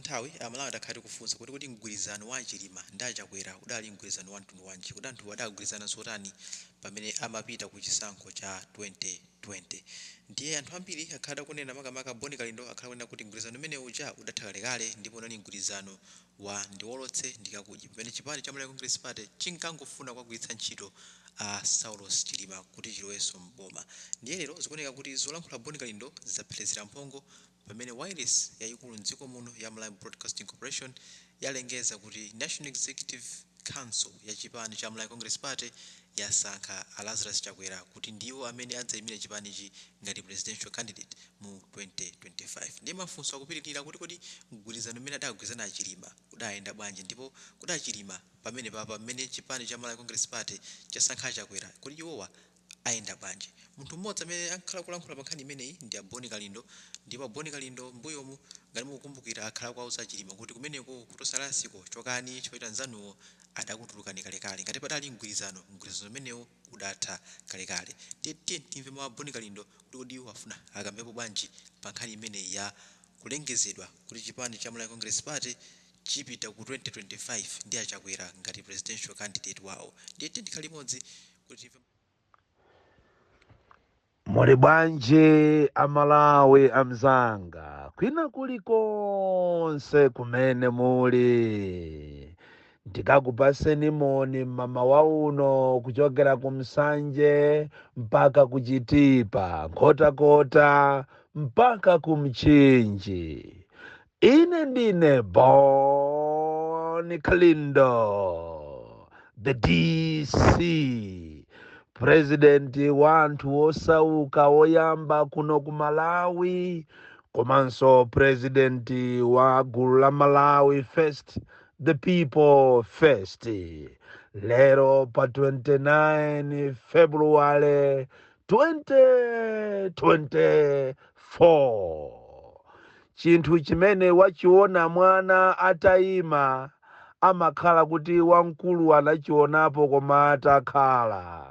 nthawi Amalawi takhala tikufunsa kuti mgwirizano wa Chilima ndi aChakwera udali mgwirizano wa mtundu wanji? Kuti anthu adagwirizana zotani pamene amapita ku chisankho cha 2020? Ndiye anthu ambiri akhala akunena, makamaka Boni Kalindo akhala akunena kuti mgwirizano umene uja udatha kalekale ndipo unali mgwirizano wa ndiwolotse ndikakudye, pamene chipani cha Malawi Congress Party chinkangofuna kukagwiritsa ntchito a Saulos Chilima kuti chilowenso mboma. Ndiye lero zikuoneka kuti zolankhula Boni Kalindo zapherezera mphongo pamene wireless yayikulu mdziko muno ya Malawi Broadcasting Corporation yalengeza kuti National Executive Council ya chipani cha Malawi Congress Party yasankha a Lazarus Chakwera kuti ndiwo amene adzayimire chipanichi ngati presidential candidate mu 2025. Ndiye mafunso akupitirira kuti kodi mgwirizano umene adagwirizana a Chilima udayenda bwanji, ndipo kuti a Chilima pamene papa mmene chipani cha Malawi Congress Party chasankha Chakwera, kuti iwowa ayenda bwanji? Munthu mmodzi amene akhala kulankhula pa nkhani imeneyi ndi a Boni Kalindo. Ndipo a Boni Kalindo mbuyomu, ngati mukukumbukira, akhala kuwauza Chilima kuti kumeneko ku Tonse Alliance-ko chokani, chifukwa anzanuwo adakutulukani kalekale. Ngati padali mgwirizano, mgwirizano umenewo udatha kalekale. Ndiye tiye timve mawu a Boni Kalindo kuti kodi iwo afuna akambepo bwanji pa nkhani imeneyi ya kulengezedwa kuti chipani cha Malawi Congress Party chipita ku 2025 ndi aChakwera ngati presidential candidate wawo. Ndiye tiye tikhale limodzi kuti timve. Muli bwanji Amalawi amzanga kwina kulikonse kumene muli? Ndikakupaseni moni mmawa uno kuchokera ku Msanje mpaka ku Chitipa, Nkhotakota mpaka ku Mchinji. Ine ndine Boni Kalindo, the DC, president wa anthu osauka woyamba kuno ku Malawi, komanso president wa gulu la Malawi First, the people first. Lero pa 29 February 2024, chinthu chimene wachiona mwana atayima amakhala kuti wamkulu anachionapo koma atakhala.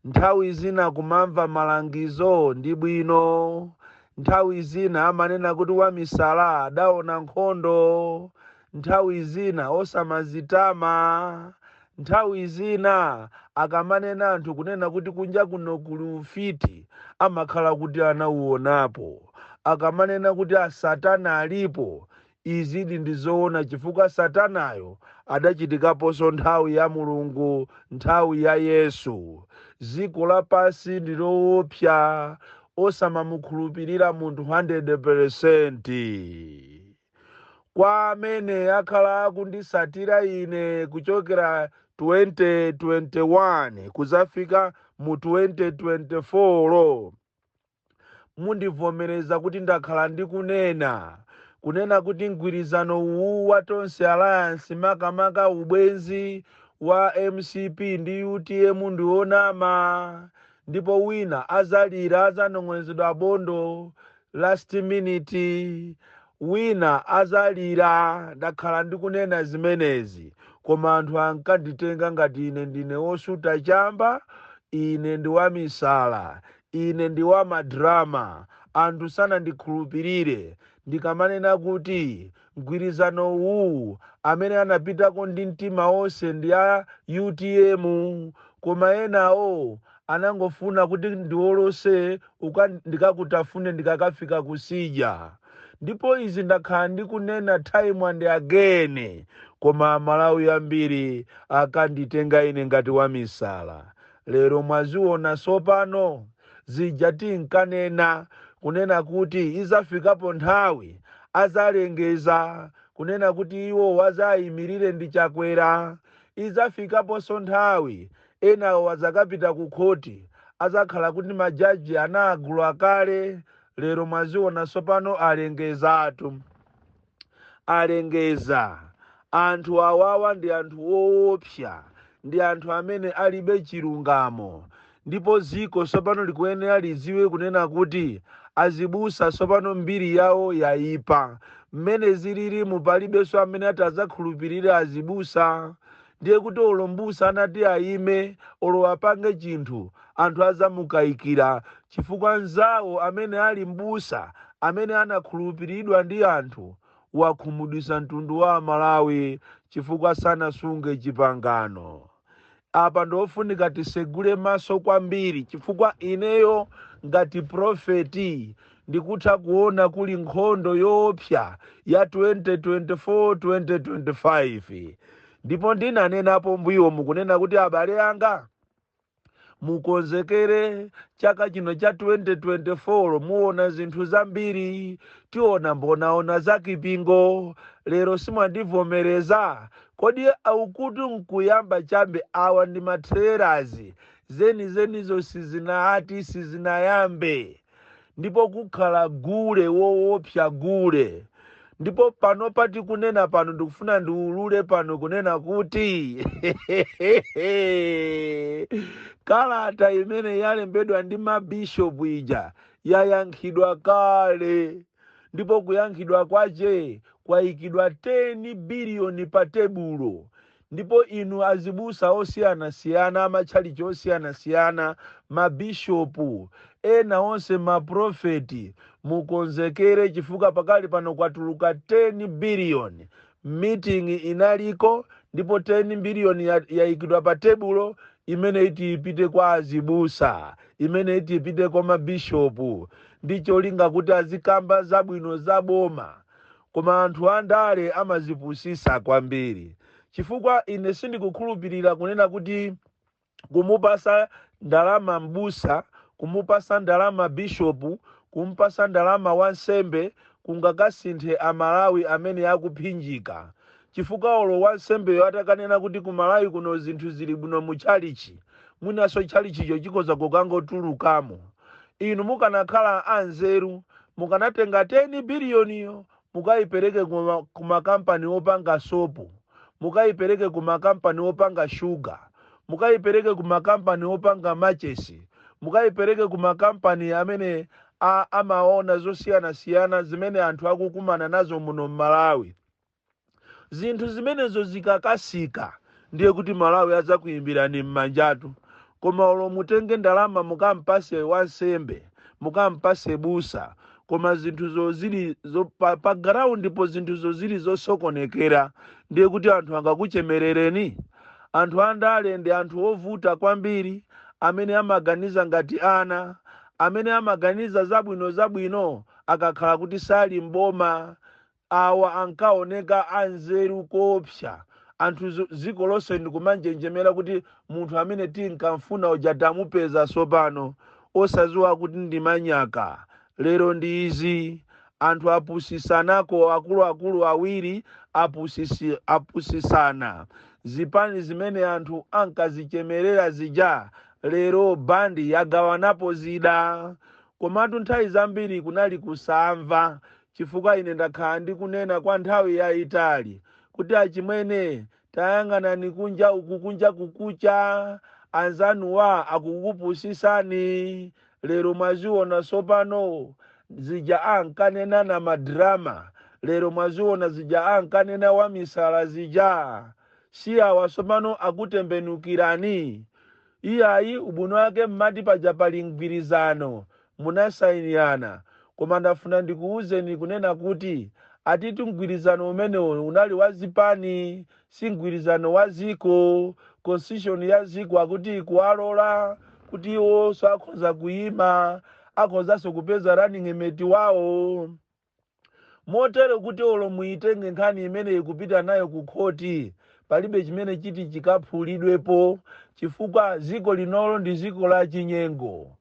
Nthawi zina kumamva malangizo ndi bwino. Nthawi zina amanena kuti wamisala adaona nkhondo. Nthawi zina osamazitama. Nthawi zina akamanena anthu kunena kuti kunja kuno kuli ufiti, amakhala kuti anauonapo. Akamanena kuti asatana alipo, izidi ndi zoona, chifukwa satanayo adachitikaponso nthawi ya Mulungu, nthawi ya Yesu. Dziko lapansi ndi loopsa, osamamukhulupirira munthu 100. Kwa amene akhala akundisatira ine kuchokera 2021 kuzafika mu 2024 lo, mundivomereza kuti ndakhala ndikunena kunena kuti mgwirizano uwu wa Tonse Alliance, makamaka ubwenzi wa MCP ndi UTM, ndionama, ndipo wina azalira, azanong'onezedwa bondo last minute, wina azalira. Ndakhala ndikunena zimenezi, koma anthu ankanditenga ngati ine ndine wosuta chamba, ine ndi wamisala, ine ndi wa madrama. Anthu sanandikhulupirire ndikamanena kuti mgwirizano uwu amene anapitako ndi mtima wonse ndi a UTM, koma enawo anangofuna kuti ndiwolose ndikakutafune ndikakafika kusija. Ndipo izi ndakhala ndikunena time and again, koma Amalawi ambiri akanditenga ine ngati wamisala. Lero mwaziona sopano zija tinkanena kunena kuti izafikapo nthawi azalengeza kunena kuti iwo wazayimirire ndi Chakwera. Izafikaponso nthawi enawo azakapita ku khoti, azakhala kuti majaji anagula kale. Lero mwaziona sopano, alengezatu, alengeza. Anthu awawa ndi anthu woopsa, ndi anthu amene alibe chilungamo. Ndipo ziko sopano likuyenera lidziwe kunena kuti azibusa sopano mbiri yawo yayipa. Mmene zililimu, palibenso amene ati adzakhulupirire azibusa. Ndiye kuti olo mbusa anati ayime, olo apange chinthu, anthu azamukayikira, chifukwa nzawo amene ali mbusa amene anakhulupiridwa ndi anthu Wakhumudwisa mtundu wa Malawi chifukwa sanasunge chipangano. Apa ndofunika tisegule maso kwambiri, chifukwa ineyo ngati profeti ndikutha kuona kuli nkhondo yoopsa ya 2024 2025. Ndipo ndinanenapo mbuyo mukunena kuti, abale anga, mukonzekere chaka chino cha 2024, muona zinthu zambiri, tiona mbonaona za kipingo. Lero simwandivomereza. Kodi aukuti nkuyamba chambe? Awa ndi ma trailers zenizenizo, sizinati sizinayambe, ndipo kukhala gule woopsa gule. Ndipo pano pati kunena pano, ndikufuna ndiulule pano kunena kuti kalata imene yalembedwa ndi mabishopu ija yayankhidwa kale, ndipo kuyankhidwa kwache kwayikidwa 10 biliyoni pa tebulo. Ndipo inu azibusa osiyanasiyana, amatchalichi osiyanasiyana, mabishopu ena onse, maprofeti, mukonzekere chifukwa pakali pano kwatuluka 10 biliyoni. Meeting inaliko ndipo 10 biliyoni yayikidwa pa tebulo imene iti ipite kwa azibusa, imene iti ipite kwa mabishopu, ndi cholinga kuti azikamba zabwino za boma. Koma anthu andale amazipusisa kwambiri, chifukwa ine sindikukhulupirira kunena kuti kumupasa ndalama mbusa, kumupasa ndalama bishopu, kumpasa ndalama wansembe kungakasinthe Amalawi amene akuphinjika, chifukwa olo wansembeyo atakanena kuti ku Malawi kuno zinthu zili bwino mu tchalichi, mwinanso tchalichicho chikhoza kukangotulukamo. Inu mukanakhala anzeru, mukanatenga 10 biliyoniyo mukayipereke kumakampani opanga sopo, mukayipereke kumakampani opanga shuga, mukayipereke kumakampani opanga machesi, mukayipereke kumakampani amene amaona zosiyanasiyana zimene anthu akukumana nazo muno m'Malawi. Zinthu zimenezo zikakasika, ndiye kuti Malawi adzakuyimbirani m'manjatu. Koma olo mutenge ndalama mukampase wansembe, mukampase busa, koma zinthuzo zili pa ground po zinthuzo zili zosokonekera, ndiye kuti anthu angakuchemerereni? Anthu andale ndi anthu ovuta kwambiri, amene amaganiza ngati ana, amene amaganiza zabwino zabwino akakhala kuti sali mboma. Awa ankaoneka anzeru koopsa, anthu dziko lonse ndikumanjenjemera kuti munthu amene tinkamfuna uja tamupeza sopano, osadziwa kuti ndi manyaka. Lero ndi izi, anthu apusisanako, akuluakulu awiri apusisana. Zipani zimene anthu ankazichemerera zija, lero bandi yagawanapo zida. Komatu nthawi zambiri kunali kusamva, chifukwa ine ndakhala ndikunena kwa nthawi yayitali kuti, achimwene, tayang'anani kunja uku, kunja kukucha, anzanuwa akukupusisani. Lero mwaziona sopano zija ankanena na ma drama, lero mwaziona zija ankanena wamisala zija. Si awa sopano akutembenukirani? Iyayi, ubwino wake mmati paja pali mgwirizano, munasayinirana. Koma ndafuna ndikuwuzeni kunena kuti atiti mgwirizano umenewo unali wa zipani, si mgwirizano wa ziko. Constitution ya ziko akuti ikuwalola kuti iwonso akhoza kuyima, akhozanso kupeza running mate wawo, motero kuti olo muitenge nkhani imeneyi kupita nayo ku khoti, palibe chimene chiti chikaphulidwepo, chifukwa ziko linolo ndi ziko la chinyengo.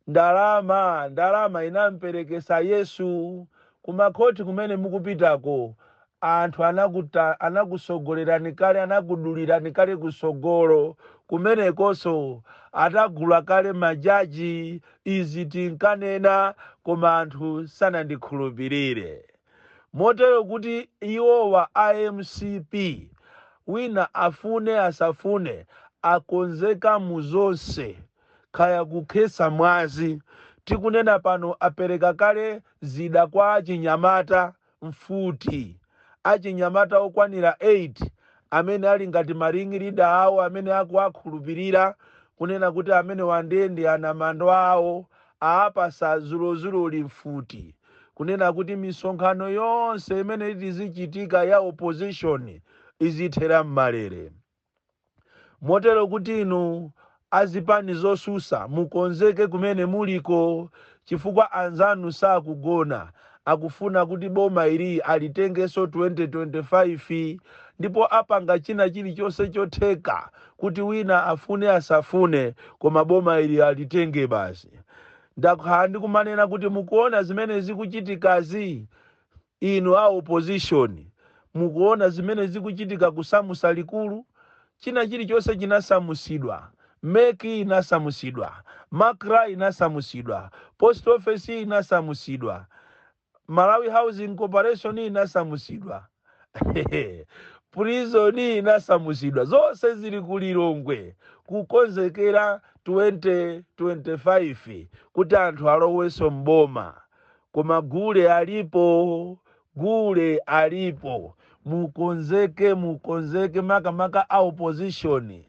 Ndalama, ndalama inamperekesa Yesu. Kumakhoti kumene mukupitako, anthu anakusogolerani kale, anakudulirani kale kusogolo. Kumenekonso atagula kale majaji. Izi tinkanena, koma anthu sanandikhulupirire. Motero kuti iwowa iMCP, wina afune asafune, akonzeka muzonse, kaya kukhesa mwazi. Tikunena pano apereka kale zida kwa achinyamata, mfuti, achinyamata okwanira 8 amene ali ngati ma ring leader awo, amene akuwakhulupirira kunena kuti amene wandende anamando awo, aapasa zulozuloli mfuti. Kunena kuti misonkhano yonse imene itizichitika ya opposition izithera m'malere. Motero kuti inu azipani zosusa mukonzeke kumene muliko, chifukwa anzanu sakugona, akufuna kuti boma ili alitengenso 2025, ndipo apanga china chilichonse chotheka kuti wina afune asafune, koma boma ili alitenge basi. Ndakhala ndikumanena kuti mukuona zimene zikuchitikazi, inu a opposition, mukuona zimene zikuchitika kusamusa likulu, china chilichonse chinasamusidwa. MEC inasamusidwa, MACRA inasamusidwa, post office inasamusidwa, Malawi Housing Corporation inasamusidwa, prison inasamusidwa, zonse zili ku Lilongwe kukonzekera 2025 kuti anthu alowenso mboma. Koma gule alipo, gule alipo. Mukonzeke, mukonzeke, makamaka a opposition.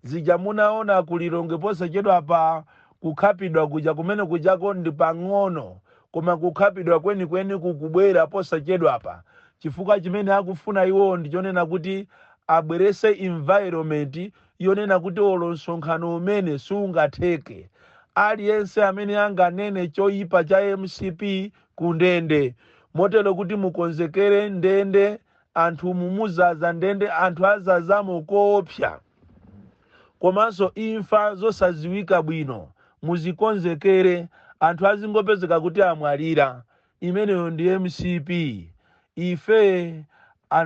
Zija munaona ku Lilongwe posachedwa pa kukhapidwa kuja, kumene kujako ndi pang'ono, koma kukhapidwa kwenikweni kukubwera posachedwapa, chifukwa chimene akufuna iwowo ndichonena kuti abwerese environment yonena kuti olo msonkhano umene sungatheke, aliyense amene anganene choyipa cha MCP kundende. Motero kuti mukonzekere ndende, anthu mumuzaza ndende, anthu azazamo koopsa, komanso imfa zosaziwika bwino. Muzikonzekere, anthu azingopezeka kuti amwalira. Imeneyo ndi MCP. Ife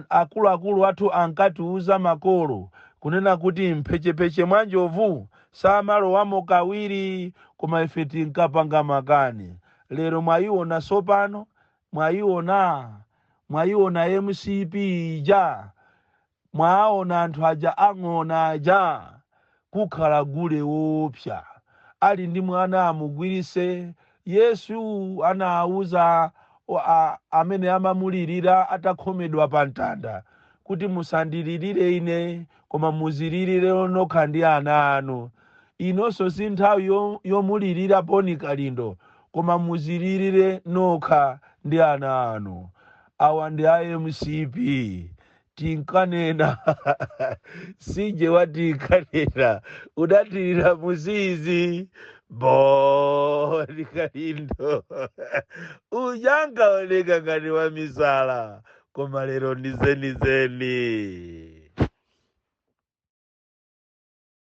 akuluakulu athu ankatiuza makolo kunena kuti mphechepeche mwa njovu samalowamo kawiri, koma ife tinkapanga makani. Lero mwayiona sopano, mwayiona, mwayiona MCP ija, mwaona anthu aja ang'ona aja, kukhala gule woopsa ali ndi mwana amugwirise. Yesu anawuza amene amamulirira atakhomedwa pa mtanda kuti musandilirire ine, koma muzilirire nokha ndi ana anu. Inonso si nthawi yomulirira Boni Kalindo, koma muzilirire nokha ndi ana anu. Awa ndi a MCP. Tinkanena sije watinkanena udatirira muzizi. Boni Kalindo ujangaoneka ngati wa misala, koma lero ndi zenizeni.